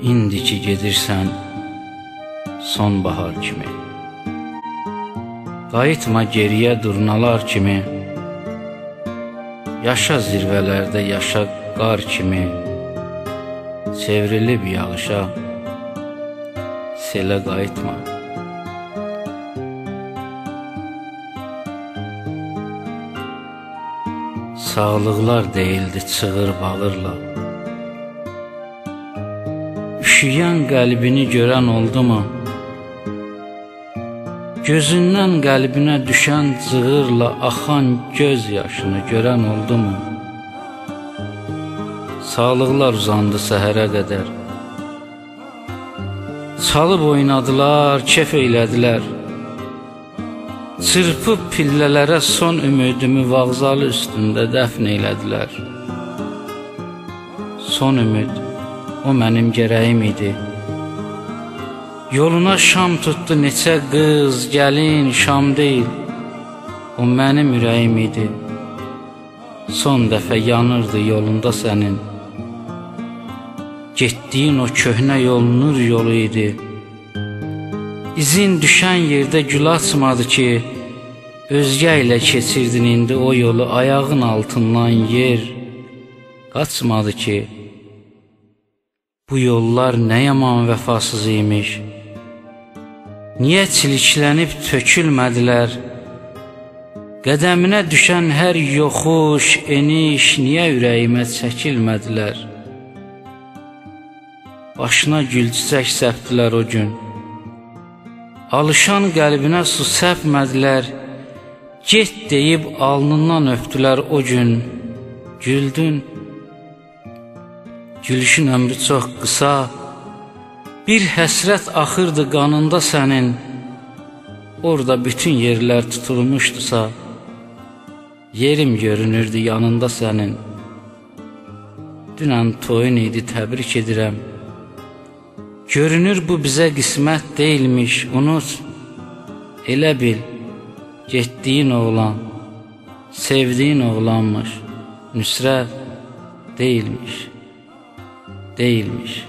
İndiki gedirsən sonbahar kimi. Qayıtma geriyə durnalar kimi. Yaşa zirvələrdə, yaşa qar kimi. Çevrilib yağışa, selə qayıtma. Sağlıqlar deyildi çığır bağırla. Üşüyən qəlbini görən oldu mu? Gözündən qəlbinə düşən cığırla axan göz yaşını görən oldu mu? Sağlıqlar uzandı səhərə qədər. Çalıb oynadılar, kef eylədilər. Çırpıb pillələrə son ümidimi vağzalı üstündə dəfn eylədilər. Son ümid, o mənim gərəyim idi. Yoluna şam tutdu neçə qız, gəlin, şam deyil, o mənim ürəyim idi. Son dəfə yanırdı yolunda sənin. Getdiyin o köhnə yol nur yolu idi. İzin düşən yerdə gül açmadı ki, özgə ilə keçirdin indi o yolu, ayağın altından yer qaçmadı ki. Bu yollar nə yaman vəfasız imiş. Niyə çiliklənib tökülmədilər? Qədəminə düşən hər yoxuş, eniş niyə ürəyimə çəkilmədilər? Başına gül çiçək səpdilər o gün. Alışan qəlbinə su səpmədilər. Get deyib alnından öpdülər o gün. Güldün. Gülüşün ömrü çox qısa. Bir həsrət axırdı qanında sənin. Orada bütün yerlər tutulmuşdusa, yerim görünürdü yanında sənin. Dünən toyun idi, təbrik edirəm. Görünür bu bizə qismət deyilmiş, unut. Elə bil, getdiyin oğlan, sevdiyin oğlanmış, Nüsrət deyilmiş, deyilmiş.